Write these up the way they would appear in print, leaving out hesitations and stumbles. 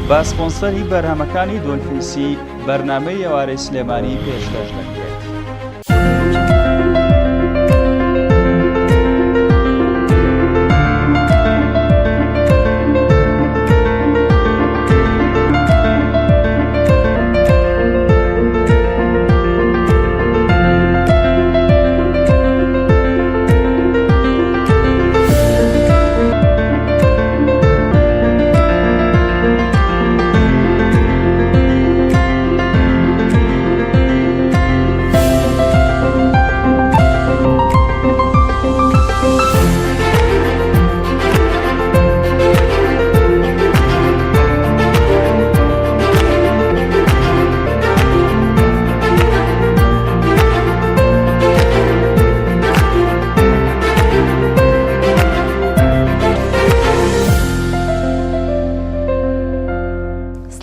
بە سپۆنسەری بەرهەمەکانی دۆلفینسی بەرنامەی ئێوارەی سلێمانی پێشکەش دەکرێت.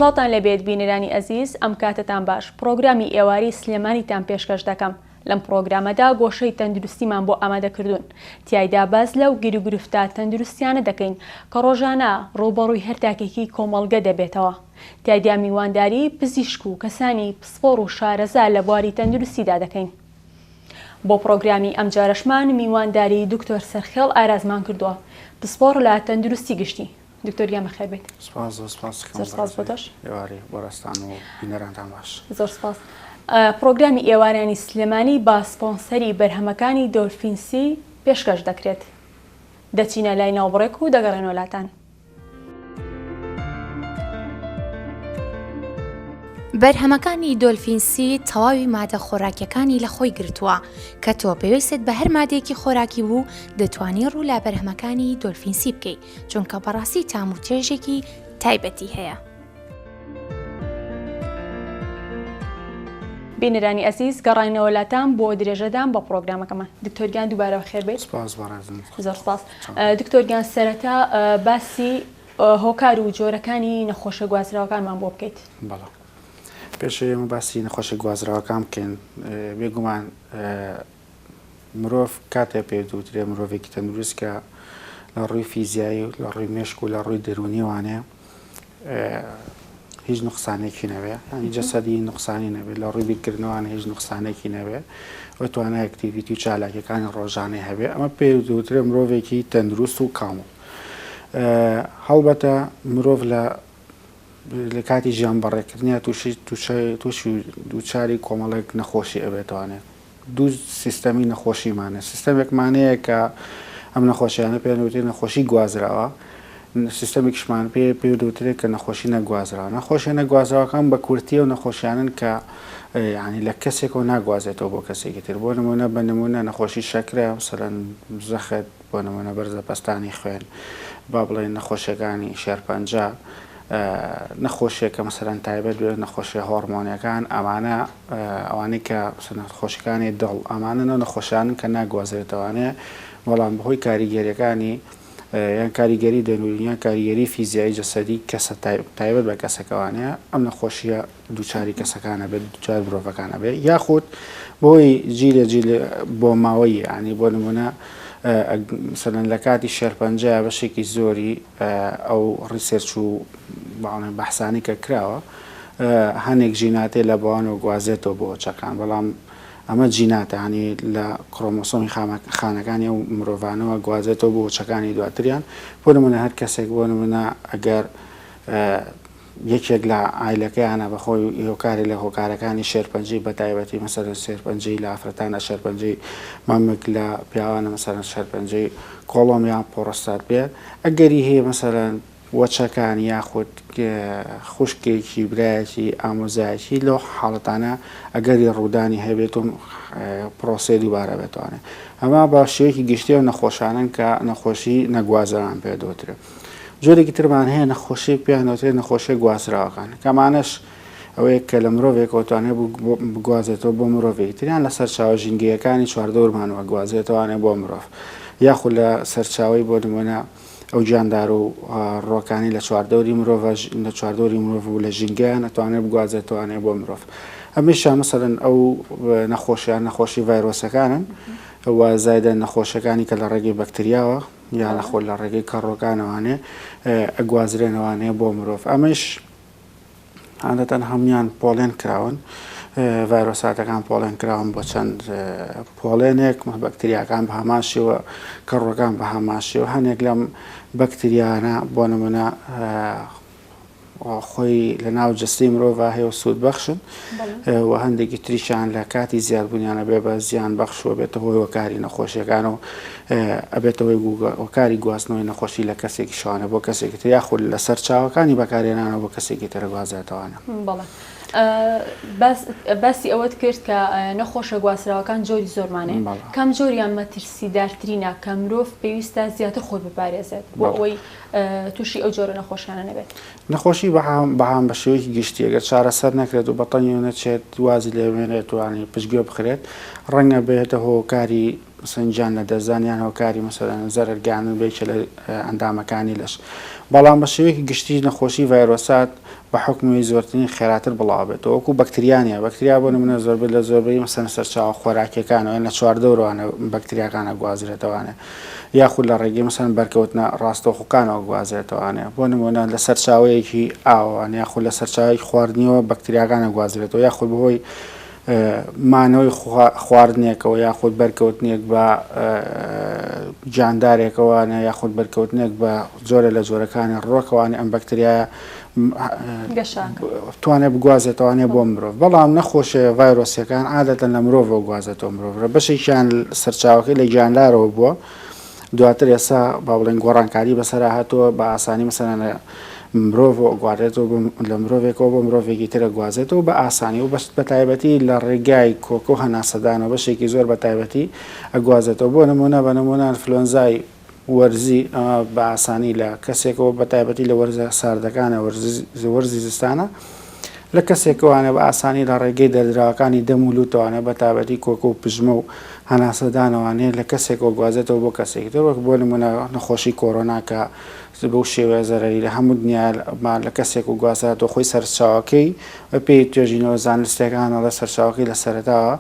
سڵاوتان لێبێت بینەرانی ئەزیز ئەم کاتەتان باش پڕۆگرامی ئێوارەی سلێمانیتان پێشکەش دەکەم لەم پڕۆگرامەدا گۆشەی تەندروستیمان بۆ ئامادە کردوون تیایدا باس لەو گیروگرفتە تەندروستیانە دەکەین کە ڕۆژانە ڕووبەڕووی هەر تاکێکی کۆمەڵگە دەبێتەوە تیایدا میوانداری پزیشک و کەسانی پسپۆڕ و شارەزا لە بواری تەندروستیدا دەکەین. بۆ پڕۆگرامی ئەمجارەشمان میوانداری دکتۆر سەرخێڵ ئارازمان کردووە پسپۆڕ لە تەندروستی گشتی. دکتۆر گیان بەخێر بێیت. سپاس زۆر سپاس دەکەم زۆر سپاس بۆ تۆش. ئێوارەی بەڕێزتان و بینەرانتان باش. زۆر سپاس. پڕۆگرامی ئێوارانی سلێمانی بە سپۆنسەری بەرهەمەکانی دۆلفین سی پێشکەش دەکرێت. دەچینە لای ناوبڕێک و دەگەڕێنەوە لاتان. بەرهەمەکانی دۆلفین سی تەواوی مادە خۆراکیەکانی لە خۆی گرتووە کە تۆ پێویستت بە هەر مادەیەکی خۆراکی بوو دەتوانی ڕوو لە بەرهەمەکانی دۆلفین سی بکەی چونکە بەڕاستی تام و چێژێکی تایبەتی هەیە. بینەرانی ئەزیز گەڕاینەوە لاتان بۆ درێژەدان بە پڕۆگرامەکەمان دکتۆر گیان دووبارە بەخێر بێیت. سپاس بەڕێزم. زۆر سپاس دکتۆر گیان سەرەتا باسی هۆکار و جۆرەکانی نەخۆشە گوازراوەکانمان بۆ بکەیت. بەڵێ پێش ئێمە باسی نەخۆشە گوازراوەکان بکەین بێگومان مرۆڤ کاتێ پێ دوترێ مرۆڤێکی تەندروست کە لە ڕووی فیزیایی و لە ڕووی مێشک و لە ڕووی دەروونیوانێ هیچ نوقسانێکی نەبێ ینی جەسەدی نوقسانی نەبێت لە ڕووی بیرکردنەوەوانە هیچ نوقسانێکی نەبێ و توانای activity و چالاکیەکانی ڕۆژانەی هەبێ ئەمە پێ دوترێ مرۆڤێکی تەندروست و کامڵ هەڵبەتە مرۆڤ لە لە کاتی ژیان بەڕێکردنیا تووشی تووشی دووچاری کۆمەڵێک نەخۆشی ئەبێتوانێت دوو سیستەمی نەخۆشیمان هەیە، سیستەمێکمان هەیە کە ئەم نەخۆشیانە پێیان دەوترێت نەخۆشی گوازراوە، سیستەمێکیشمان پێ پێ دەوترێت کە نەخۆشی نەگوازراوە. نەخۆشیە نەگوازراوەکان بە کورتی ئەو نەخۆشیانەن کە یعنی لە کەسێکەوە ناگوازێتەوە بۆ کەسێکی تر. بۆ نمونە بە نمونە نەخۆشی شەکرە، مەسەلەن زەخت، بۆ نمونە بەرزە پەستانی خوێن، با بڵێین نەخۆشیەکانی شێرپەنجە، نەخۆشیەکە مەسەلەن تایبەت بێت نەخۆشیە هۆڕمۆنیەکان ئەمانە ئەوانەی کە نەخۆشیەکانی دڵ ئەمانە نەو نەخۆشیانن کە ناگوازرێتەوانێ بەڵام بەهۆی کاریگەریەکانی یان کاریگەری دەروونی یان کاریگەری فیزیایی جەسەدی کەسە تایبەت بە کەسەکەوانەیە ئەم نەخۆشیە دووچاری کەسەکانە بێت دووچار مرۆڤەکانە بێت یاخود بۆی جیلێ جیلێ بۆ ماوەی ینی بۆ نمونە مەسەلەن لە کاتی شێرپەنجەیە بەشێکی زۆری ئەو research و باڵێن بەحسانی کە کراوە هەنێک جیناتێ لە باوانەوە گوازێتەوە بۆ وەچەکان بەڵام ئەمە جیناتە ینی لە کرۆمۆسۆمی خانەکانی ئەو مرۆڤانەوە گوازێتەوە بۆ وەچەکانی دواتریان بۆ نمونە هەر کەسێک بۆ نمونە ئەگەر یەکێک لە عایلەکەیانە بە خۆی هۆکارێ لە هۆکارەکانی شێرپەنجەی بە تایبەتی مەسەلەن شێرپەنجەی لە ئافرەتانە شێرپەنجەی مەمک لە پیاوانە مەسەلەن شێرپەنجەی کۆڵۆم یان پۆڕۆستات بێ ئەگەری هەیە مەسەلەن وەچەکان یاخود خوشکێکی برایەکی ئامۆزایەکی لەو حاڵەتانە ئەگەری ڕوودانی هەبێت و پرۆسەی دووبارە بێتوانێت ئەمە بە شێوەیەکی گشتی ئەو نەخۆشانەن کە نەخۆشی نەگوازراوان پێ دەوترێت. جۆرێکی ترمان هەیە نەخۆشیەک پێیان دەوترێت نەخۆشیە گوازراوەکان کەمانەش ئەوەیە کە لە مرۆڤێکەوە توانێت بگوازێتەوە بۆ مرۆڤێکی تریان لە سەرچاوە ژینگەیەکانی چواردەورمانەوە گوازێتەوانێ بۆ مرۆڤ یاخود لە سەرچاوی بۆ نمونە ئەو گیاندار و ڕۆکانی لە چواردەوری مرۆڤ لە چواردەوری مرۆڤ و لە ژینگەیان ئەتوانێت بگوازێتوانێ بۆ مرۆڤ هەمیشە مەسەلەن ئەو نەخۆشیان نەخۆشی ڤایرۆسەکانن و زایدە نەخۆشەکانی کە لە ڕێگەی بەکتریاوە یا نەخۆ لە ڕێگەی کەڕۆکانەوانێ ئەگوازرێنەوانێ بۆ مرۆڤ ئەمەش عادەتەن هەموویان پۆڵێن کراون، ڤایرۆساتەکان پۆڵێن کراون بۆ چەند پۆڵێنێک، بەکتریاکان بە هەمان شێوە، کەڕووەکان بە هەمان شێوە. هەنێک لەم بەکتریانە بۆ نمونە خۆی لە ناو جەستەی مرۆڤ هەیە و سوود بەخشن و هەندێکی تریشیان لە کاتی زیادبوونیان ئەبێ بە زیان بەخش و بێتە هۆی هۆکاری نەخۆشیەکان و ئەبێتە هۆی هۆکاری گواستنەوەی نەخۆشی لە کەسێکی شوانە بۆ کەسێکی تر یاخود لە سەرچاوەکانی بەکارهێنانەوە بۆ کەسێکی تر گوازرێتەوانە. بەڵێ باسی ئەوەت کرد کە نەخۆشە گواستراوەکان جۆری زۆرمان هەیە کام جۆریان مەترسیدارترینە کە مرۆڤ پێویستە زیاتر خۆی بپارێزێت بۆ ئەوەی تووشی ئەو جۆرە نەخۆشیانە نەبێت؟ نەخۆشی بەعام بەعام بە شێوەیەکی گشتی ئەگەر چارەسەر نەکرێت و بەتەنگی نەچێت وازی لێ بێنرێت و یانی پشتگوێ بخرێت ڕەنگە بێتە هۆکاری مەسەلەن گیان لەدەستدان یان هۆکاری مەسەلەن زەرەر گەیاندن بە یەکێ لە ئەندامەکانی لەش بەڵام بە شێوەیەکی گشتی نەخۆشی ڤایرۆسات بە حوکمی زۆرترین خێراتر بڵاو بێتەوە وەکو بەکتریا نیە بەکتریا بۆ نمونە زۆربەی لە زۆربەی مەسەلەن سەرچاوە خۆراکیەکانەوە یان لە چواردەورەوانە بەکتریاکان ئەگوازرێتەوانێ یاخود لە ڕێگەی مەسەلەن بەرکەوتنە ڕاستەوخۆکانەوە گوازرێتەوانێ بۆ نمونە لە سەرچاوەیەکی ئاوەوان یاخود لە سەرچاوەیەکی خواردنیەوە بەکتریاکان ئەگوازرێتەوە یاخود بەهۆی مانەوەی خواردنێکەوە یاخود بەرکەوتنێک بە گیاندارێکەوانە یاخود بەرکەوتنێک بە جۆرە لە جۆرەکانی ڕوەکەوانی ئەم بەکتریایە توانێت بگوازێتەوانێ بۆ مرۆڤ بەڵام نەخۆشیە ڤایرۆسیەکان عادەتەن لە مرۆڤەوە گوازێتەوە مرۆڤ بەشێکیان سەرچاوەکەی لە گیاندارەوە بووە دواتر ئێستا با بڵێن گۆڕانکاری بەسەرا هاتووە بە ئاسانی مەسەلەن لە مرۆڤەوە ئەگوارێتەوە بۆ لە مرۆڤێکەوە بۆ مرۆڤێکی تر ئەگوازێتەوە بە ئاسانی و بەس بە تایبەتی لە ڕێگای کۆکە و هەناسەدانەوە بەشێکی زۆر بە تایبەتی ئەگوازێتەوە بۆ نموونە بە نموونە ئەنفلۆنزای وەرزی ئەمە بە ئاسانی لە کەسێکەوە بە تایبەتی لە وەرزە ساردەکانە وەرزی زستانە لە کەسێکەوانە بە ئاسانی لە ڕێگەی دەردراوەکانی دەم و لوتەوانە بە تابەتی کۆکە و پژمە و هەناسەدانەوانەیە لە کەسێکەوە گوازێتەوە بۆ کەسێکی تر وەک بۆ نمونە نەخۆشی کۆرۆنا کە بەو شێوەیە زەرەری لە هەموو دنیا لە کەسێک و گوازراتەوە خۆی سەرچاوەکەی بە پێی توێژینەوە زانستیەکان ئەڵێ سەرچاوەکەی لە سەرەتاوە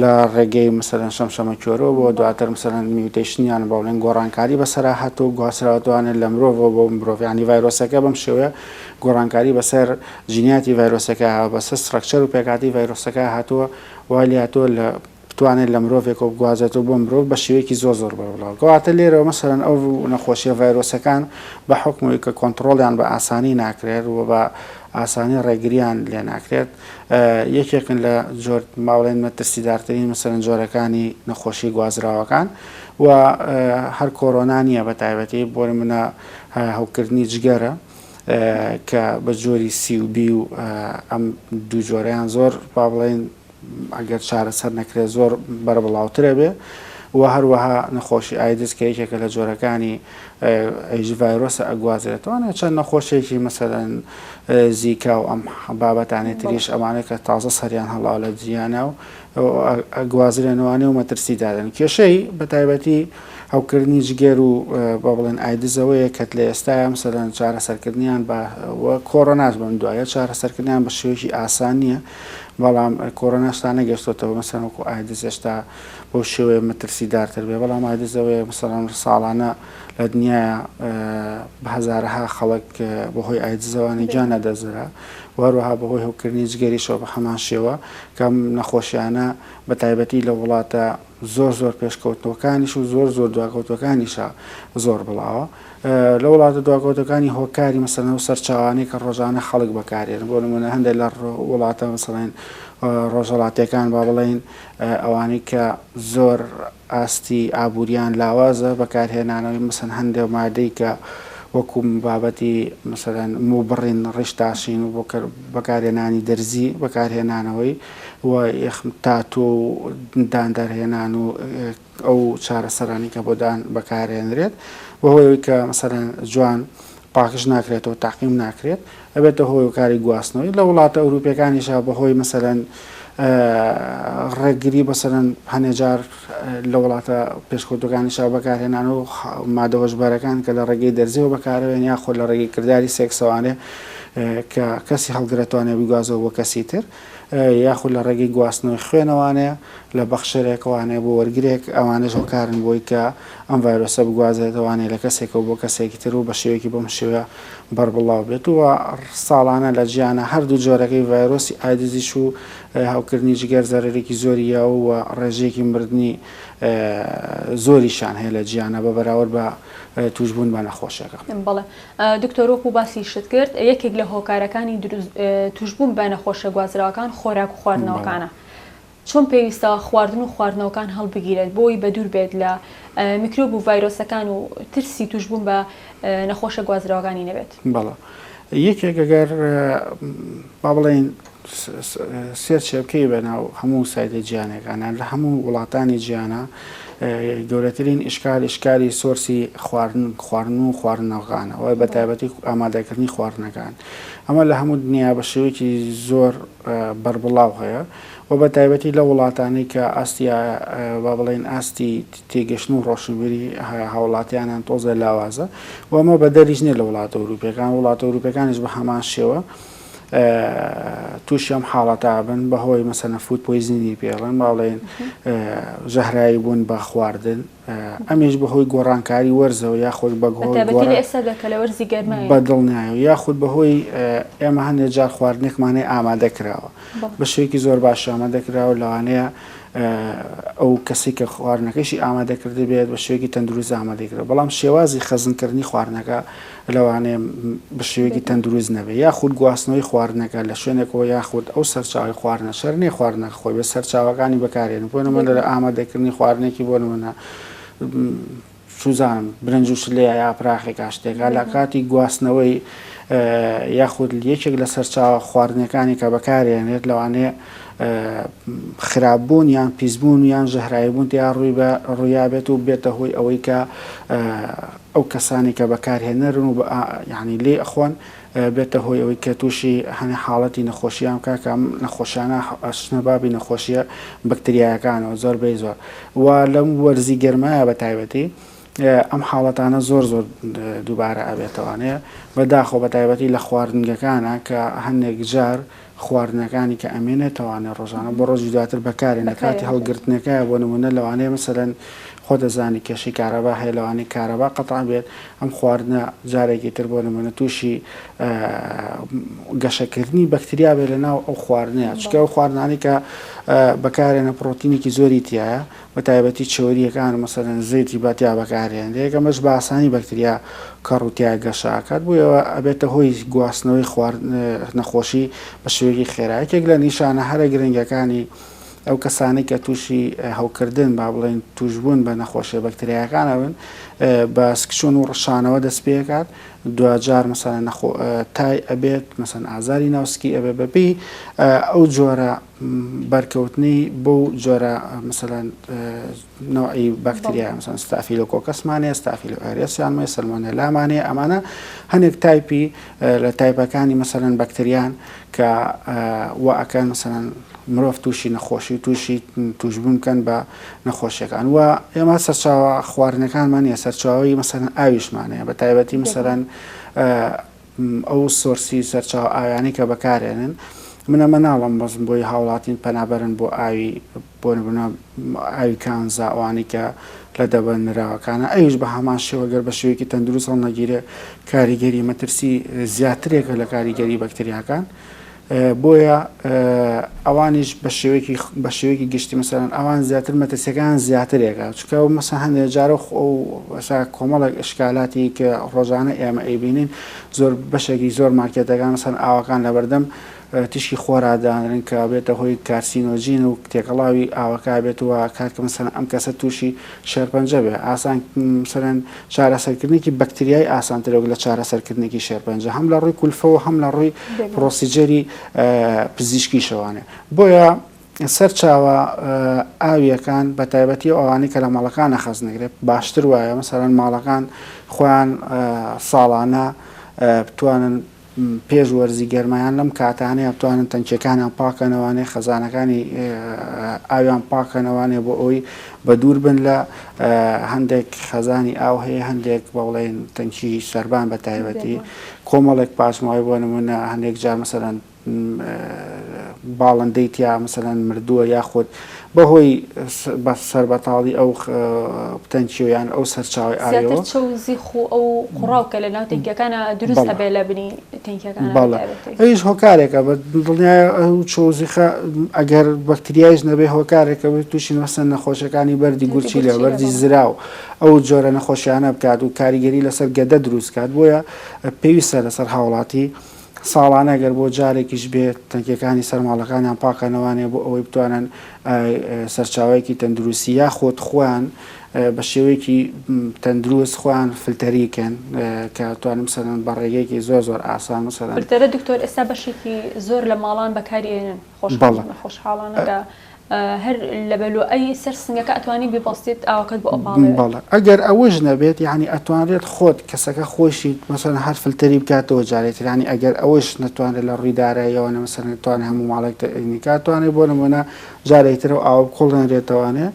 لە ڕێگەی مەسەلەن شەمشەمەکوێرەوە بۆ دواتر مەسەلەن mutation یان با بڵێن گۆڕانکاری بەسەرا هاتووە گواستراوەتەوانێت لە مرۆڤەوە بۆ مرۆڤ یانی ڤایرۆسەکە بەم شێوەیە گۆڕانکاری بەسەر جینیاتی ڤایرۆسەکە بەسەر structure و پێکهاتەی ڤایرۆسەکە هاتووە وای لێهاتووە لە بتوانێت لە مرۆڤێکەوە بگوازێتەوە بۆ مرۆڤ بە شێوەیەکی زۆر زۆر بەربڵاو. کەواتە لێرەوە مەسەلەن ئەو نەخۆشیە ڤایرۆسەکان بە حوکمی کە کۆنتڕۆڵیان بە ئاسانی ناکرێت و بە ئاسانی ڕێگریان لێ ناکرێت یەکێکن لە جۆر با بڵێین مەترسیدارترین مەسەلەن جۆرەکانی نەخۆشی گوازراوەکان و هەر کۆرۆنا نییە بە تایبەتی بۆ نمونە هەوکردنی جگەرە کە بە جۆری سی و بی و ئەم دوو جۆرەیان زۆر با بڵێین ئەگەر چارەسەر نەکرێت زۆر بەربڵاوترە بێ و هەروەها نەخۆشی ئایدز کە یەکێکە لە جۆرەکانی ئەیج ڤایرۆسە ئەگوازرێتەوە چەند نەخۆشێکی مەسەلەن زیکا و ئەم بابەتانی تریش ئەوانەی کە تازە سەریان هەڵاوە لە جیهانا و ئەگوازرێنەوانێ و مەترسیدارن کێشەی بە تایبەتی هەوکردنی جگەر و با بڵێن ئایدز ئەوەیە کە لە ئێستایا مەسەلەن چارەسەرکردنیان بە کۆرۆناش بەم دوایە چارەسەرکردنیان بە شێوەیەکی ئاسان نییە بەڵام کۆرۆناش تا نەگەشتۆتەوە مەسەلەن وەکو ئایدز هێشتا بەو شێوەیە مەترسیدارتر بێ بەڵام ئایدز ئەوەیە مەسەلەن ساڵانە لە دنیایا بە هەزارەها خەڵک بەهۆی ئایدزەوانە گیان لەدەستدرا و هەروەها بەهۆی هەوکردنی جگەریشەوە بە هەمان شێوە کە ئەم نەخۆشیانە بە تایبەتی لە وڵاتە زۆر زۆر پێشکەوتووەکانیش و زۆر زۆر دواکەوتووەکانیشا زۆر بڵاوە. لە وڵاتە دواکەوتووەکانی هۆکاری مەسەلەن ئەو سەرچاوانەی کە ڕۆژانە خەڵک بەکارێن بۆ نموونە هەندێک لە وڵاتە مەسەلەن ڕۆژهەڵاتیەکان با بڵێین ئەوانەی کە زۆر ئاستی ئابووریان لاوازە بەکارهێنانەوەی مەسەن هەندێک مادەی کە وەکو بابەتی مەسەلەن مووبڕین ڕیش تاشین و بۆ بەکارهێنانی دەرزی بەکارهێنانەوەی و یەخم تاتۆ و دان دەرهێنان و ئەو چارەسەرانەی کە بۆ دان بەکارهێنرێت بەهۆی ئەوەی کە مەسەلەن جوان پاکژ ناکرێتەوە تاقیم ناکرێت ئەبێتە هۆی هۆکاری گواستنەوەی لە وڵاتە ئەوروپیەکانیشا بەهۆی مەسەلەن ڕێگری بەسەرەن هەنێجار لە وڵاتە پێشکەوتوەکانیشا بەکارهێنان و مادە هۆشبەرەکان کە لە ڕێگەی دەرزیەوە بەکارەوێن یاخود لە ڕێگەی کرداری سێکسەوانێ. کە کەسی هەڵگرەتوانێت بیگوازەوە بۆ کەسی تر یاخود لە ڕێگەی گواستنەوەی خوێنەوانەیە لە بەخشەرێکەوانەیە بۆ وەرگرێک ئەوانەش هۆکارن بۆی کە ئەم ڤایرۆسە بگوازێتەوانێ لە کەسێکەوە بۆ کەسێکی تر و بە شێوەیەکی بەم شێوەیە بەربڵاو بێت و ساڵانە لە جیهانا هەردوو جۆرەکەی ڤایرۆسی ئایدزیش و هەوکردنی جگەر زەرەرێکی زۆری یاوە و ڕێژەیەکی مردنی زۆریشیان هەیە لە جیهانا بە بەراورد بە تووشبوون بە نەخۆشیەکە. بەڵێ دکتۆر وەکو باسیشت کرد یەکێک لە هۆکارەکانی دروست تووشبوون بە نەخۆشیە گوازراوەکان خۆراک و خواردنەوەکانە. چۆن پێویستە خواردن و خواردنەوەکان هەڵبگیرێت بۆی بەدوور بێت لە میکرۆب و ڤایرۆسەکان و ترسی تووشبوون بە نەخۆشە گوازراوەکانی نەبێت؟ بەڵێ یەکێک ئەگەر با بڵێین search ێ بکەی بە ناو هەموو سایتە جیهانەکانە لە هەموو وڵاتانی جیهانە گەورەترین ئیشکال ئیشکالی source ی خواردن خواردن و خواردنەوەکانە بە تایبەتی ئامادەکردنی خواردنەکان ئەمە لە هەموو دنیا بە شێوەیەکی زۆر بەربڵاو هەیە و بە تایبەتی لە وڵاتانەی کە ئاستی با بڵێین ئاستی تێگەشتن و ڕۆشنبیری هاوڵاتیانیان تۆزێ لاوازە و ئەمە بە دەریش نییە لە وڵاتە ئەوروپیەکان وڵاتە ئەوروپیەکانیش بە هەمان شێوە تووشی ئەم حاڵەتە بن بەهۆی مەسەلەن food poisoning ی پێڵێن با بڵێن ژەهرایی بوون بە خواردن ئەمیش بەهۆی گۆڕانکاری وەرزەوە یاخود بەتایبەتی لە ئێستادا کە لە وەرزی گەرمایە. بە دڵنیایەوە یاخود بەهۆی ئێمە هەندێک جار خواردنێکمان هەیە ئامادە کراوە بە شێوەیەکی زۆر باش ئامادە کراوە لەوانەیە ئەو کەسێک کە خواردنەکەشی ئامادە کردبێت بە شێوەیەکی تەندروست ئامادەی کردووە بەڵام شێوازی خەزنکردنی خواردنەکە لەوانەیە بە شێوەیەکی تەندروست نەبێت یاخود گواستنەوەی خواردنەکە لە شوێنێکەوە یاخود ئەو سەرچاوەی خواردنە شەر نییە خواردنەکە خۆی بێت سەرچاوەکانی بەکارێنن بۆ نمونە لە ئامادەکردنی خواردنێکی بۆ نمونە سوزانم برنج و شلەیە یا پراخێکا شتێکە لە کاتی گواستنەوەی یاخود یەکێک لە سەرچاوە خواردنەکانی کە بەکارێنێت لەوانەیە خراپبوون یان پیسبوون یان ژەهراویبوون تیا ڕووی بە ڕوویابێت و بێتە هۆی ئەوەی کە ئەو کەسانەی کە بەکارهێنەرن و یانی لێی ئەخۆن بێتە هۆی ئەوەی کە تووشی هەنێ حاڵەتی نەخۆشیان بکا کە ئەم نەخۆشیانە ئەچنە بابی نەخۆشیە بەکتریایەکانەوە زۆر بەی زۆر و لەم وەرزی گەرمایە بە تایبەتی ئەم حاڵەتانە زۆر زۆر دووبارە ئەبێتەوانەیە بەداخەوە بە تایبەتی لە خواردنگەکانە کە هەندێک جار خواردنەکانی کە ئەمێنێتەوانێ ڕۆژانە بۆ ڕۆژی دواتر بەکارێن لە کاتی هەڵگرتنەکەیا بۆ نمونە لەوانەیە مەسەلەن خۆت ئەزانی کێشەی کارەبا هەیە لەوانەیە کارەبا قەتع بێت ئەم خواردنە جارێکی تر بۆ نمونە تووشی گەشەکردنی بەکتریا بێت لە ناو ئەو خواردنەیە چونکە ئەو خواردنانەی کە بەکارێنە پڕۆتینێکی زۆری تایە بە تایبەتی چەورییەکان مەسەلەن زەیتی بە تیا بەکارهێنرێت ئەمەش بە ئاسانی بەکتریا کەڕوو تیا گەشە ئەکات بۆیەوە ئەبێتە هۆی گواستنەوەی خوارد نەخۆشی بە شێوەیەکی خێرا یەکێک لە نیشانە هەرە گرنگەکانی ئەو کەسانەی کە تووشی هەوکردن با بڵێین تووشبوون بە نەخۆشیە بەکتریایەکان ئەبن بە سکچوون و ڕشانەوە دەست پێکات دواجار مەسەلەن نەخۆ تای ئەبێت مەسەن ئازاری ناوسکی ئەبێت بەپێی ئەو جۆرە بەرکەوتنی بەو جۆرە مەسەلەن نەوعی بەکتریا مەسەلەن staphylococcus مان هەیە staphylo aureus یان هەیە سەلمۆنێلامان هەیە ئەمانە هەنێک type ی لە type ەکانی مەسەلەن بەکتریان کە وا ئەکەن مەسەلەن مرۆڤ تووشی نەخۆشی و تووشی تووشبوون بکەن بە نەخۆشیەکان و ئێمە سەرچاوە خواردنەکانمان نیە سەرچاوی مەسەلەن ئاویشمان هەیە بە تایبەتی مەسەلەن ئەو source ی سەرچاوە ئاویانەی کە بەکارێنن من ئەمە ناڵم بەس بۆی هاوڵاتین پەنابەرن بۆ ئاوی بۆ نمونە ئاوی کانزا ئەوانەی کە لە دەبە نراوەکانە ئەویش بە هەمان شێوە گەر بە شێوەیەکی تەندروست هەڵنەگیرێ کاریگەری مەترسی زیاترێکە لە کاریگەری بەکتریاکان بۆیە ئەوانیش بە شێوەیەکی بە شێوەیەکی گشتی مەسەلەن ئەوان زیاتر مەترسیەکان زیاترێکە چونکە ئەو مەسەلەن هەندێک جارە ئەو ئەسا کۆمەڵێک ئشکالاتی کە ڕۆژانە ئێمە ئەیبینین زۆر بەشێکی زۆر مارکێتەکان مەسەلەن ئاوەکان لەبەردەم تیشکی خۆرا دانرن کە بێتە هۆی carcinogen و تێکەڵاوی ئاوەکە بێت و کات کە مەسەلەن ئەم کەسە تووشی شێرپەنجە بێ ئاسان مەسەلەن چارەسەرکردنێکی بەکتریای ئاسانترە وەک لە چارەسەرکردنێکی شێرپەنجە هەم لە ڕووی کولفەوە هەم لە ڕووی procedure ی پزیشکیشەوانێ بۆیە سەرچاوە ئاویەکان بە تایبەتی ئەوانەی کە لە ماڵەکانە خەزنەکرێت باشتر وایە مەسەلەن ماڵەکان خۆیان ساڵانە بتوانن پێش وەرزی گەرما یان لەم کاتانەیا بتوانن تەنکیەکانیان پاکەنەوانێ خەزانەکانی ئاویان پاکەنەوانێ بۆ ئەوەی بە دوور بن لە هەندێک خەزانی ئاو هەیە هەندێک بە بڵێن تەنکی سەربان بە تایبەتی. کۆمەڵێک پاشماوەی بۆ نمونە هەندێک جار مەسەلەن باڵندەی تیا مەسەلەن مردووە یاخود بەهۆی سەربەتاڵی ئەو تەنکیەوە یان ئەو سەرچاوەی زیاتر ئاویەوە. چەو زیخ و ئەو قوڕاو کە لە ناو تەنکیەکانا دروست بەڵێ. ئەبێ لە بنی تەنکیەکانا بەڵێ بەتایبەتی. ئەویش هۆکارێکە بە دڵنیایە ئەو چەو زیخە ئەگەر بەکتریایش نەبێ هۆکارێکە بێت تووشی مەسەن نەخۆشیەکانی بەردی بەردی گورچیلە گورچیلە بەردی بەڵێ. زراو ئەو جۆرە نەخۆشیانە بکات و کاریگەری لەسەر گەدە دروست کات بۆیە پێویستە لەسەر هاوڵاتی ساڵانە گەر بۆ جارێکیش بێت تەنکیەکانی سەر ماڵەکانیان پاکەنەوانێ بۆ ئەوەی بتوانن سەرچاوەیەکی تەندروستی یاخود خۆیان بە شێوەیەکی تەندروست خۆیان فلتەری کەن کە توانن مثلەن بە ڕێگەیەکی زۆر زۆر ئاسان مثلەن فلتەرە دکتۆر ئێستا بەشێکی زۆر لە ماڵان بەکاری ئێنن بەڵێ. خۆشحاڵانە کە هەر لە بەلوعەی سەر سنگەکە ئەتوانی بیبەستیت ئاوەکەت بۆ ئەپاڵێوێت. بەڵێ ئەگەر ئەوەش نەبێت یانی ئەتوانرێت خۆت کەسەکە خۆشی مەسەلەن هەر فلتەری بکاتەوە جارێ تر یانی ئەگەر ئەوەش نەتوانرێت لە ڕووی داراییەوە نە مەسەلەن توانێت هەموو ماڵێک تەئمینی کات توانێت بۆ نموونە جارێک تر ئەو ئاوە بکوڵێنرێتەوانێ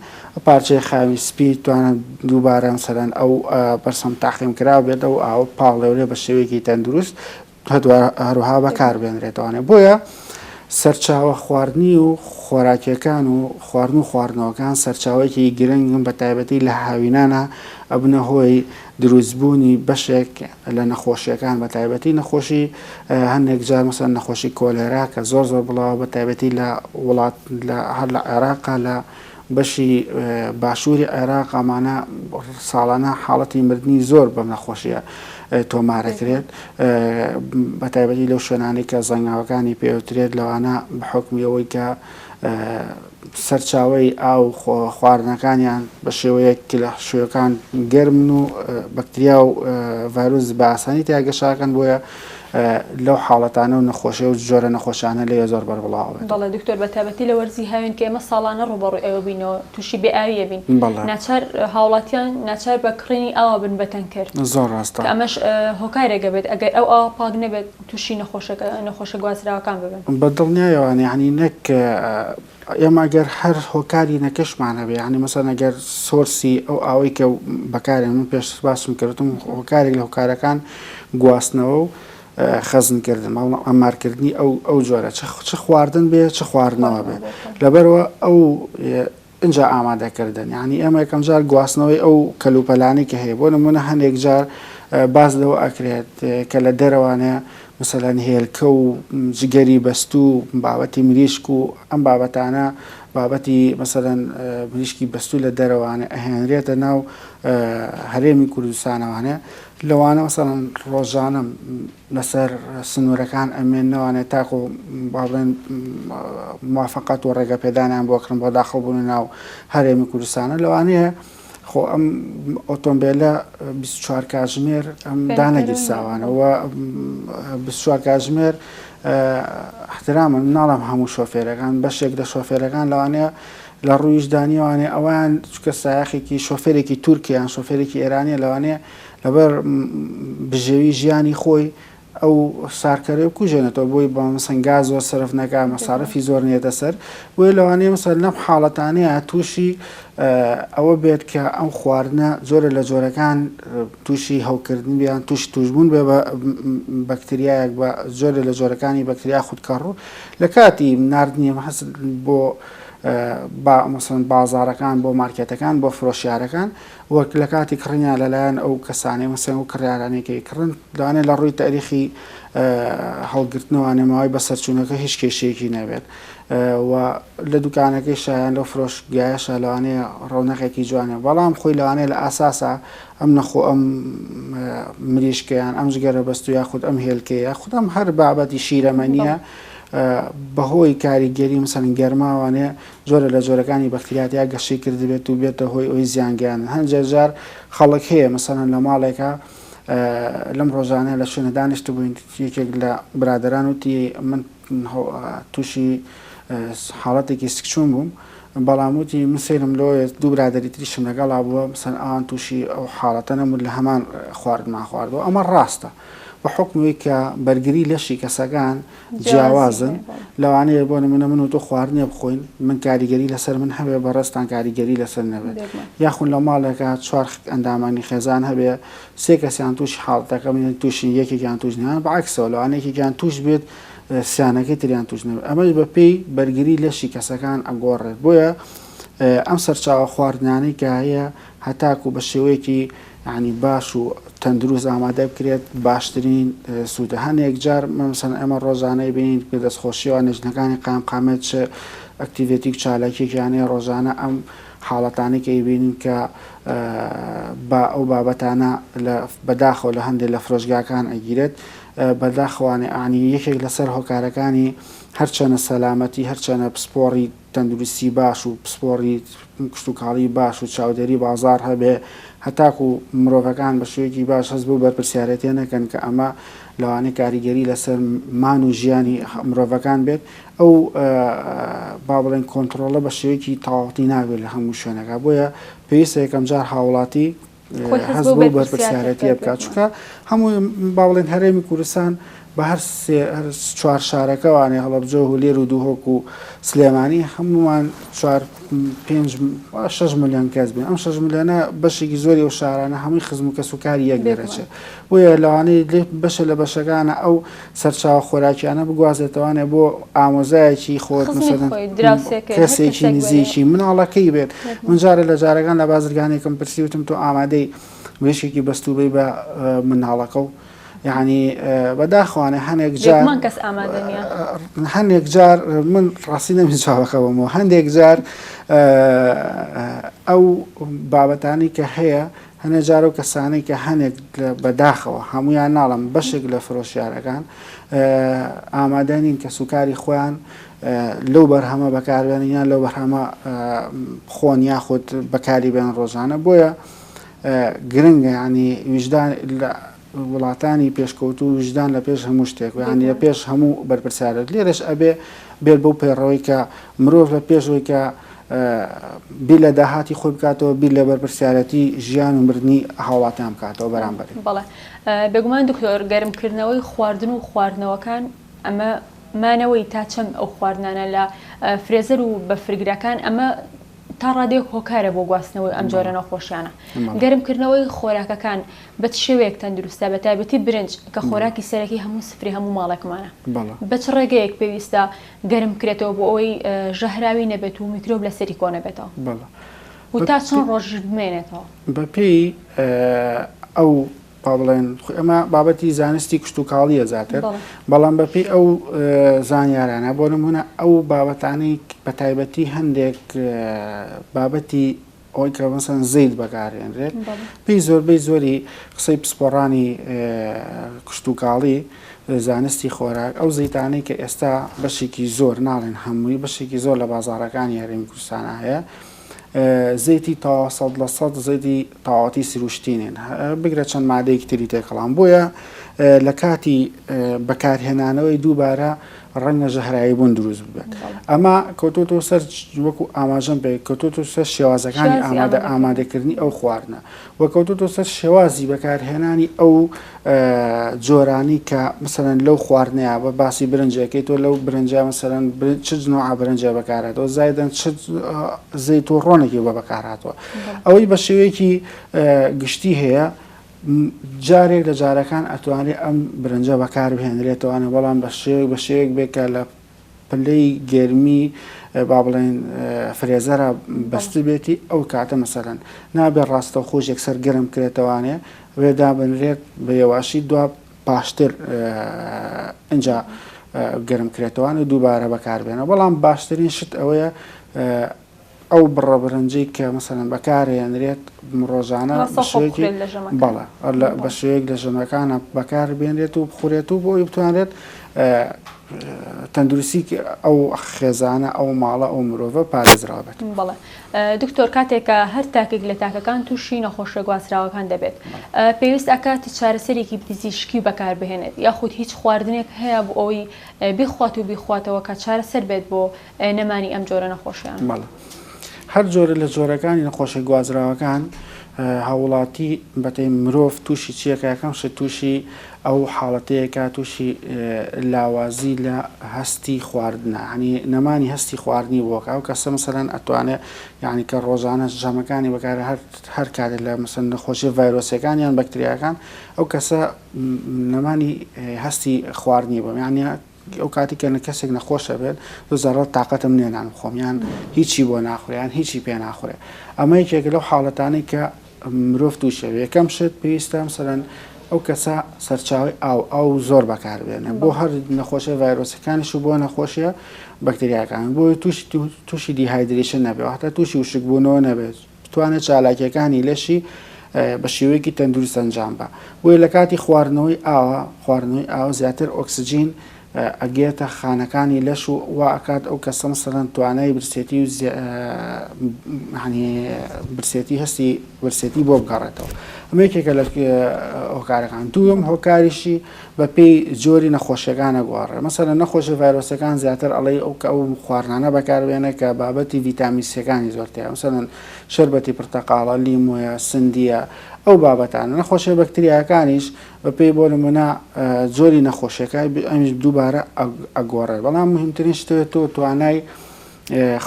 پارچەی خاوی سپی توانێت دووبارە مەسەلەن ئەو بەرسەم تاقیم کراو بێت ئەو ئاوە پاڵێورێ بە شێوەیەکی تەندروست هەروەها بەکاربێنرێتەوانێ بۆیە سەرچاوە خواردنی و خۆراکیەکان و خواردن و خواردنەوەکان سەرچاوەیەکی گرنگن بە تایبەتی لە هاوینانە ئەبنە هۆی دروستبوونی بەشێک لە نەخۆشیەکان بە تایبەتی نەخۆشی هەندێک جار مەسەن نەخۆشی کۆلێرا کە زۆر زۆر بڵاوە بە تایبەتی لە وڵات لە هەر لە عێراقا لە بەشی باشووری عێراق ئەمانە ساڵانە حاڵەتی مردنی زۆر بەم نەخۆشیە تۆمارەکرێت بە تایبەتی لەو شوێنانەی کە زەنگاوەکانی پێوترێت لەوانە بە حکمی ئەوەی کە سەرچاوەی ئاو خواردنەکانیان بە شێوەیەک لە شوێەکان گەرمن و بەکتریا و ڤایرۆس بە ئاسانی تیا گەشاکەن بۆیە لەو حاڵەتانە و نەخۆشی و جۆرە نەخۆشانە لێ زۆر بەربڵاوە بێت. بەڵێ دکتۆر بەتایبەتی لە وەرزی هاوین کە ئێمە ساڵانە ڕووبەڕووی ئەوە بینەوە تووشی بێ ئاوی ئەبین بەڵێ. ناچار هاوڵاتیان ناچار بە کڕینی ئاو ئەبن بە تەنکەر زۆر ڕاستە. کە ئەمەش هۆکارێک ئەبێت ئەگەر ئەو ئاوە پاک نەبێت تووشی نەخۆشەکە نەخۆشە گوازراوەکان ببن. بە دڵنیایەوە یانی نەک ئێمە گەر هەر هۆکاری نەکەشمان هەبێ یانی مەسەلەن ئەگەر source ی ئەو ئاوەی کە بەکارێن من پێشتر باسم کردم هۆکارێک لە هۆکارەکان گواستنەوە و خەزنکردن بەڵام ئەمارکردنی ئەو ئەو جۆرە چ خواردن بێ چ خواردنەوە بێ لەبەرەوە ئەو ئینجا ئامادەکردن یعنی ئێمە یەکەم جار گواستنەوەی ئەو کەلوپەلانی کە هەیە بۆ نمونە هەندێک جار باس لەوە ئەکرێت کە لە دەرەوانە مەسەلەن هێلکە و جگەری بەستوو و بابەتی مریشک و ئەم بابەتانە بابەتی مەسەلەن مریشکی بەستوو لە دەرەوانێ ئەهێنرێتە ناو هەرێمی کوردستانەوانێ لەوانە مەسەلەن ڕۆژانە لەسەر سنوورەکان ئەمێنەوانێ تاکو با بڵێن موافقەت و ڕێگەپێدانیان بۆ کردن بۆ داخڵ بوون ناو هەرێمی کوردستانە لەوانەیە خۆ ئەم ئۆتۆمبێلە 24 کاتژمێر ئەم دانەگیرساوانە و 24 کاتژمێر احترامە ناڵم هەموو شۆفێرەکان بەشێک لە شۆفێرەکان لەوانەیە لە ڕوویش دانیوانێ ئەوان چکە سایەخێکی شۆفێرێکی تورکیان شۆفێرێکی ئێرانیە لەوانەیە لەبەر بژێوی ژیانی خۆی ئەو سارکەرەی بکوژێنێتەوە بۆی بە مەسەن گاز زۆر سەرف نەکا مەسارفی زۆر نێتە سەر بۆیە لەوانەیە مەسەن لەم حاڵەتانەیە تووشی ئەوە بێت کە ئەم خواردنە جۆرە لە جۆرەکان تووشی هەوکردن بیان تووشی توشبوون بێ بە بەکتریایەک بە جۆرە لە جۆرەکانی بەکتریا خودکەڕوو لە کاتی ناردنی هەست بۆ با مەسەن بازارەکان بۆ مارکێتەکان بۆ فرۆشیارەکان وەک لە کاتی کڕینیان لەلایەن ئەو کەسانەی مەسەلەن ئەو کڕیارانەی کە ئەیکڕن لەوانەیە لە ڕووی تاریخی هەڵگرتنەوانێ ماوەی بەسەرچوونەکە هیچ کێشەیەکی نەبێت و لە دوکانەکەیشا یان لەو فرۆشگایەشا لەوانەیە ڕەونەقێکی جوانێ بەڵام خۆی لەوانەیە لە ئاساسا ئەم نەخۆ ئەم مریشکە یان ئەم جگەرە بەستوو یاخود ئەم هێلکەیە یاخود ئەم هەر بابەتی شیرەمەنیە بەهۆی کاریگەری مەسەلەن گەرماوانێ جۆرە لە جۆرەکانی بەکتریا تیا گەشەی کردبێت و بێتە هۆی ئەوەی زیان گەیاندن هەندێک جار خەڵک هەیە مەسەلەن لە ماڵێکا لەم ڕۆژانە لە شوێنە دانیشتبووین یەکێک لە برادەران وتی من تووشی حاڵەتێکی سکچوون بووم بەڵام وتی من سەیرم لۆ دوو برادەری تریشم لەگەڵا بووە مەسەلەن ئەوان تووشی ئەو حاڵەتە نەبوون لە هەمان خواردنمان خواردەوە ئەمە ڕاستە. بە حوکمی کە بەرگری لەشی کەسەکان جیاوازن لەوانەیە بۆ نمونە من و تۆ خواردنێ بخۆین من کاریگەری لەسەر من هەبێ بەڕێزتان کاریگەری لەسەر نەبێت یاخون لە ماڵێکا چوار ئەندامانی خێزان هەبێ سێ کەسیان تووشی حاڵەتەکە بن تووشی یەکێکیان تووش نیان بەعکسەوە لەوانەیە یەکێکیان تووش بێت سیانەکەی تریان تووش نەبێت ئەمەش بەپێی بەرگری لەشی کەسەکان ئەگۆڕێت بۆیە ئەم سەرچاوە خواردنانەی کە هەیە هەتاکو بە شێوەیەکی یانی باش و تەندروست ئامادە بکرێت باشترین سوودە هەنێک جار مەسەن ئێمە ڕۆژانەی بینین بە دەستخۆشیەوە نێژنەکانی قایمقامێت چ activity و چالاکیەکیان هەیە ڕۆژانە ئەم حاڵەتانەی کە ئەیبینین کە با ئەو بابەتانە لە بەداخەوە لە هەندێک لە فرۆشگاکان ئەگیرێت بەداخەوانێ ئانی یەکێک لەسەر هۆکارەکانی هەرچەنە سەلامەتی هەرچەنە پسپۆڕی تەندروستی باش و پسپۆڕی کشتوکاڵی باش و چاودێری بازاڕ هەبێ هەتاکو مرۆڤەکان بە شێوەیەکی باش هەست بەو بەرپرسیارێتیە نەکەن کە ئەمە لەوانەیە کاریگەری لەسەر مان و ژیانی مرۆڤەکان بێت ئەو با بڵێن کۆنتڕۆڵە بە شێوەیەکی تەواوەتی نابێت لە هەموو شوێنەکە بۆیە پێویستە یەکەمجار هاوڵاتی هەست بەو بەرپرسیارەتیە بکات چونکە هەموو با بڵێن هەرێمی کوردستان بە هەر سێ هەر چوار شارەکەوانێ هەڵەبجە و هولێر و دهۆک و سلێمانی هەموومان چوار پێنج شەش ملیۆن کەس بین ئەم شەش ملیۆنە بەشێکی زۆری ئەو شارانە هەمووی خزم و کەس و کاری یەک دەرەچێت بۆیە لەوانەیە لێ بەشە لە بەشەکانە ئەو سەرچاوە خۆراکیانە بگوازێتەوانێ بۆ ئامۆزایەکی خۆت خزمی مەسەلەن خۆی، دراوسێکەی، هەر کەسێکی کەسێک بێ. نزیکی مناڵەکەی بێت من جارێ لە جارەکان لە بازرگانێکم پرسی وتم تۆ ئامادەی مریشکێکی بەستوو بەی بە مناڵەکە و یعنی بەداخوانێ هەنێک جار بێگومان کەس ئامادە نییە. هەندێک جار من ڕاستی نەمی جوابەکە بەمەوە هەندێک جار ئەو بابەتانی کە هەیە هەنێ جار ئەو کەسانەی کە هەنێک لە بەداخەوە هەموویان ناڵێم بەشێک لە فرۆشیارەکان ئامادە نین کەسوکاری خۆیان لەو بەرهەمە بەکاربێنن یان لەو بەرهەمە بخۆن یاخود بەکاری بێن ڕۆژانە بۆیە گرنگە ینی ویژدان لە وڵاتانی پێشکەوتوو ویژدان لە پێش هەموو شتێک یانی لە پێش هەموو بەرپرسیارێت لێرەش ئەبێ بێت بەو پەیڕەوەی کە مرۆڤ لە پێش ئەوەی کە بیر لە داهاتی خۆی بکاتەوە بیر لە بەرپرسیارەتی ژیان و مردنی هاوڵاتیان بکاتەوە بەرامبەری. بەڵێ بێگومان دکتۆر گەرمکردنەوەی خواردن و خواردنەوەکان ئەمە مانەوەی تا چەند ئەو خواردنانە لە فرێزەر و بەفرگرەکان ئەمە تا ڕادەیەک هۆکارە بۆ گواستنەوەی ئەم جۆرە نەخۆشیانە. گەرمکردنەوەی خۆراکەکان بە چ شێوەیەک تەندروستە بە تایبەتی برنج کە خۆراکی سەرەکی هەموو سفرەی هەموو ماڵێکمانە بە چ ڕێگەیەک پێویستە گەرم بکرێتەوە بۆ ئەوەی ژەهراوی نەبێت و میکرۆب لەسەری کۆ نەبێتەوە و تا چەند ڕۆژیش بمێنێتەوە؟ بەپێی ئەو با بڵێن ئەمە بابەتی زانستی کشتوکاڵیە زیاتر بەڵام بەپێی ئەو زانیارانە بۆ نمونە ئەو بابەتانەی بە تایبەتی هەندێک بابەتی ئەوەی کە مەسەن زەیت بەکارهێنرێت پێی زۆربەی زۆری قسەی پسپۆڕانی کشتوکاڵی زانستی خۆراک ئەو زەیتانەی کە ئێستا بەشێکی زۆر ناڵێن هەمووی بەشێکی زۆر لە بازارەکانی هەرێمی کوردستانە هەیە زەیتی تەواو 100% زەیتی تەواوەتی سروشتی نین بگرە چەند مادەیەکی تری تێکەڵان بۆیە لە کاتی بەکارهێنانەوەی دووبارە ڕەنگە ژەهرایی بوون دروست ببێت ئەمە کەوتۆتەوە سەر وەکو ئاماژەم پێ کەوتۆتەوە سەر شێوازەکانی ئامادە ئامادەکردنی ئەو خواردنە و کەوتۆتەوە سەر شێوازی بەکارهێنانی ئەو جۆرانی کە مەسەلەن لەو خواردنەیە بە باسی برنجەکەی تۆ لەو برنجە مەسەلەن چ نوعە برنجە بەکارهاتەوە زایدەن چ زەیت و ڕۆنێکی بە بەکارهاتوە ئەوەی بە شێوەیەکی گشتی هەیە جارێک لە جارەکان ئەتوانێت ئەم برنجە بەکار بهێنرێتەوانە بەڵام بە شێوەیەک بە شێوەیەک بێت کە لە پلەی گەرمی با بڵێن فرێزەرا بەستبێتی ئەو کاتە مەسەلەن نابێت ڕاستەوخۆش یەکسەر گەرم بکرێتەوانێ بێ دابنرێت بە یەواشی دوا پاشتر ئینجا گەرم کرێتەوان و دووبارە بەکاربێنەوە بەڵام باشترین شت ئەوەیە ئەو بڕە برنجەی کە مەسەلەن بەکارێنرێت ڕۆژانە بەڵێ بە شێوەیەک لە ژەمەکانە بەکاربێنرێت و بخورێت و بۆ ئەوی بتوانرێت تەندروستی ئەو خێزانە ئەو ماڵە ئەو مرۆڤە پارێزراو بێت. بەڵێ دکتۆر کاتێک کە هەر تاکێک لە تاکەکان تووشی نەخۆشیە گواستراوەکان دەبێت پێویست ئەکات چارەسەرێکی پزیشکی بەکاربهێنێت یاخود هیچ خواردنێک هەیە بۆ ئەوەی بیخوات و بیخواتەوە کە چارەسەر بێت بۆ نەمانی ئەم جۆرە نەخۆشیانە؟ بەڵێ هەر جۆرە لە جۆرەکانی نەخۆشیە گوازراوەکان. هاووڵاتی بەتەی مرۆڤ تووشی چیەکە یەکەم شت تووشی ئەو حاڵەتەیەکە تووشی لاوازی لە هەستی خواردنە یانی نەمانی هەستی خواردنی بۆکە ئەو کەسە مەسەلەن ئەتوانێ یانی کە ڕۆژانە ژەمەکانی بەکارە هەر هەر کاتێک لە مەسەلەن نەخۆشیە ڤایرۆسیەکان یان بەکتریاکان ئەو کەسە نەمانی هەستی خواردنی بۆ یانی ئەو کاتی کە کەسێک نەخۆشە بێت زۆر جار تاقەتم نییە نان بخۆم یان هیچی بۆ ناخورێ یان هیچی پێ ناخورێ ئەمە یەکێکە لەو حاڵەتانەی کە مرۆڤ تووشە یەکەم شت پێویستە مەسەلەن ئەو کەسە سەرچاوی ئاو ئاو زۆر بەکاربێنێ بۆ هەر نەخۆشیە ڤایرۆسەکانیش و بۆ نەخۆشیە بەکتریاکان بۆی تووشی تووشی dehydration نەبێت واتە تووشی وشکبوونەوە نەبێت بتوانێت چالاکیەکانی لەشی بە شێوەیەکی تەندروست ئەنجام بە بۆیە لە کاتی خواردنەوەی ئاوە خواردنەوەی ئاو زیاتر ئۆکسجین ئەگەیەتە خانەکانی لەش و وا ئەکات ئەو کەسە مەسەلەن توانای برسێتی و یانی برسێتی هەستی برسێتی بۆ بگەڕێتەوە ئەمە یەکێکە لە هۆکارەکان دووەم هۆکاریشی بە پێی جۆری نەخۆشیەکان ئەگۆڕێ مەسەلەن نەخۆشی ڤایرۆسەکان زیاتر ئەڵێی ئەو کە ئەو خواردنانە بەکاربێنە کە بابەتی ڤیتامین سیەکانی زۆر تیا مەسەلەن شەربەتی پرتەقاڵە لیمۆیە سندیە ئەو بابەتانە نەخۆشیە بەکتریاکانیش بە پێی بۆ نمونە جۆری نەخۆشیەکە ئەمیش دووبارە ئەگۆڕێ بەڵام مهمترین شتێ تۆ توانای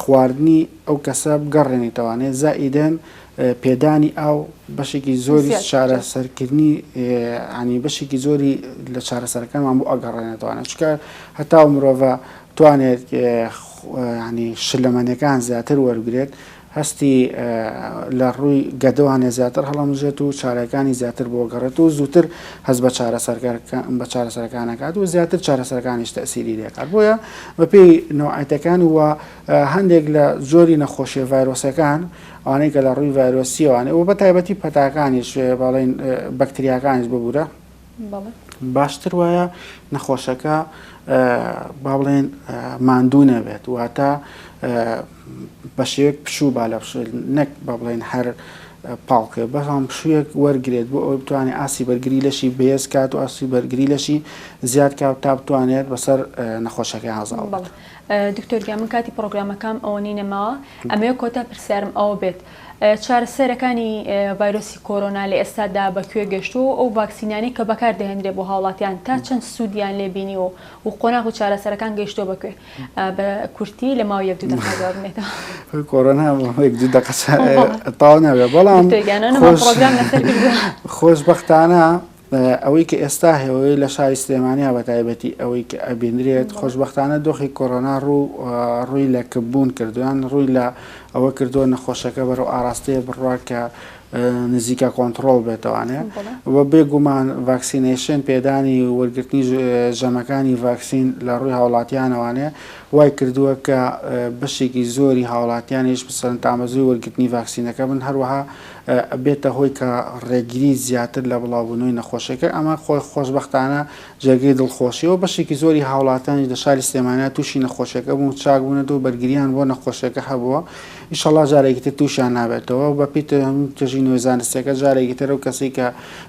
خواردنی ئەو کەسە بگەڕێنیتەوانێ زائیدەن پێدانی ئاو بەشێکی زۆری چارەسەرکردنی ینی بەشێکی زۆری لە چارەسەرەکانمان بۆ ئەگەڕێنێتوانێت چونکە هەتاو مرۆڤە توانێت ینی شلەمەنیەکان زیاتر وەرگێت هەستی لە ڕووی گەدەوانێ زیاتر هەڵەمژێت و چارەکانی زیاتر بۆ گەڕێت و زووتر هەست بە بە چارەسەرەکان ئەکات و زیاتر چارەسەرەکانیش تەسیری لێکات بۆیە بەپێی نەوعەتەکان و هەندێک لە جۆری نەخۆشیە ڤایرۆسەکان ئەوانەی کە لە ڕووی ڤایرۆسیەوانێ و بە تایبەتی پەتاکانیش باڵێن بەکتریاکانیش ببورە باشتر وایە نەخۆشەکە با بڵێن ماندوو نەبێت واتە بە شێوەیەک پشوو با لە پشوو نەک با بڵێن هەر پاڵکێ بەڵام پشوویەک وەرگێت بۆ ئەوەی بتوانێت ئاستی بەرگری لەشی بەهێز کات و ئاستی بەرگری لەشی زیاد کات تا بتوانێت بەسەر نەخۆشەکەی زاڵ بێت. دکتۆر گیان من کاتی پڕۆگرامەکەم ئەوەنەی نەماوە ئەمەوێ کۆتا پرسیارم ئەوە بێت چارەسەرەکانی ڤایرۆسی کۆرۆنا لە ئێستادا بە کوێ گەشتووە و ئەو ڤاکسینانەی کە بەکار دەهێنرێ بۆ هاوڵاتیان تا چەند سوودیان لێ بینیوە و قۆناغ و چارەسەرەکان گەیشتووە بە کوێ؟ بە کورتی لە ماوەی یەک دوو دەقە جواب بدەیتەوە. کۆرۆنا یەک دوو دەقە تەواو نابێت بەڵام خۆشبەختانە ئەوەی کە ئێستا هەیە لە شاری سلێمانیا بە تایبەتی ئەوەی کە ئەبینرێت خۆشبەختانە دۆخی کۆرۆنا ڕوو ڕووی لە کپبوون کردویان ڕووی لە ئەوە کردووە نەخۆشەکە بەرەو ئاراستەیە بڕوا کە نزیکە کۆنتڕۆڵ بێتەوانێ و بێگومان vaccination پێدانی وەرگرتنی ژەمەکانی ڤاکسین لە ڕووی هاوڵاتیانەوانێ وای کردووە کە بەشێکی زۆری هاوڵاتیانیش بسەن تامەزرۆی وەرگرتنی ڤاکسینەکە بن هەروەها ئەبێتە هۆی کە ڕێگری زیاتر لە بڵاوبوونەوەی نەخۆشیەکە ئەمە خۆی خۆشبەختانە جێگەی دڵخۆشیە و بەشێکی زۆری هاوڵاتیانیش لە شاری سلێمانیا تووشی نەخۆشیەکە بوون چاک بوونەتەوە و بەرگریان بۆ نەخۆشیەکە هەبووە ئیشەڵا جارێکی تر تووشیان نابێتەوە و بەپێی توێژینەوە زانستیەکە جارێکی تر ئەو کەسەی کە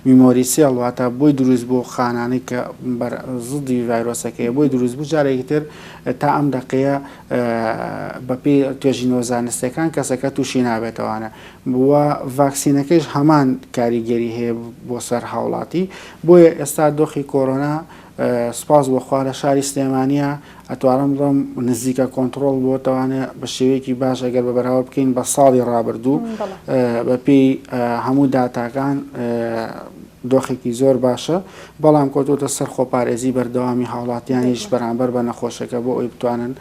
memory cell واتە بۆی دروست بوو خانانەی کە بەر زدی ڤایرۆسەکەیە بۆی دروست بوو جارێکی تر تا ئەم دەقەیە بەپێی توێژینەوە زانستیەکان کەسەکە تووشی نابێتەوانە و ڤاکسینەکەیش هەمان کاریگەری هەیە بۆ سەر هاوڵاتی بۆیە ئێستا دۆخی کۆرۆنا سوپاس بۆ خوا لە شاری سلێمانیە ئەتوانم بڵێم نزیکە کۆنتڕۆڵ بۆتەوانێ بە شێوەیەکی باش ئەگەر بە بەراورد بکەین بە ساڵی ڕابردوو بە پێی هەموو داتاکان دۆخێکی زۆر باشە بەڵام کەوتۆتە سەر خۆپارێزی بەردەوامی هاوڵاتیانیش بەرامبەر بە نەخۆشەکە بۆ ئەوی بتوانن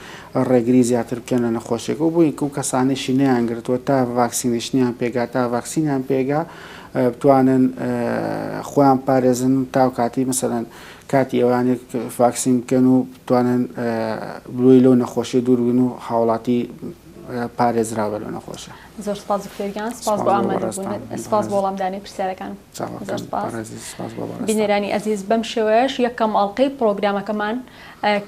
ڕێگری زیاتر بکەن لە نەخۆشیەکە و بۆی ئەو کەسانەشی نەیانگرتووە تا vaccination یان پێگا تا ڤاکسینیان پێگا بتوانن خۆیان پارێزن تا کاتی مەسەلەن کاتی ئەوانێک ڤاکسین بکەن و بتوانن بلوی لەو نەخۆشی دووربن و هاوڵاتی پارێزرا بە لەو نەخۆشە. زۆر سپاس دکتۆر گیان سپاس بۆ ئامادەبوونت سپاس بۆ وەڵامدانی پرسیارەکان زۆر سپاس بینەرانی ئەزیز بەم شێوەیەش یەکەم ئەڵقەی پڕۆگرامەکەمان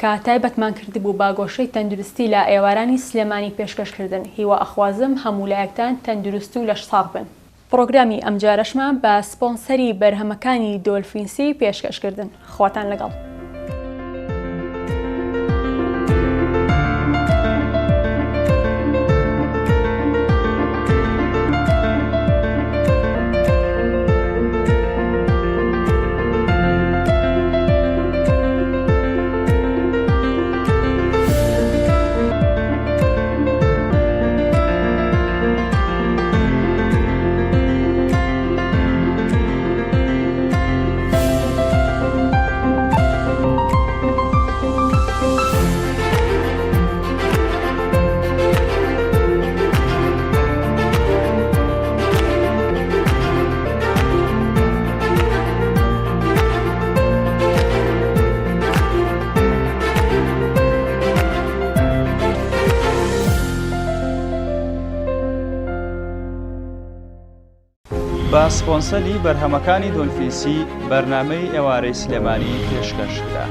کە تایبەتمان کردبوو بە گۆشەی تەندروستی لە ئێوارانی سلێمانی پێشکەش کردن هیوا ئەخوازم هەموو لایەکتان تەندروست و لەش ساغ بن. پڕۆگرامی ئەمجارەشمان بە سپۆنسەری بەرهەمەکانی دۆلفینسی پێشکەش کردن. خواتان لەگەڵ. بە سپۆنسەری بەرهەمەکانی دۆلفینسی بەرنامەی ئێوارەی سلێمانی پێشکەش کرا.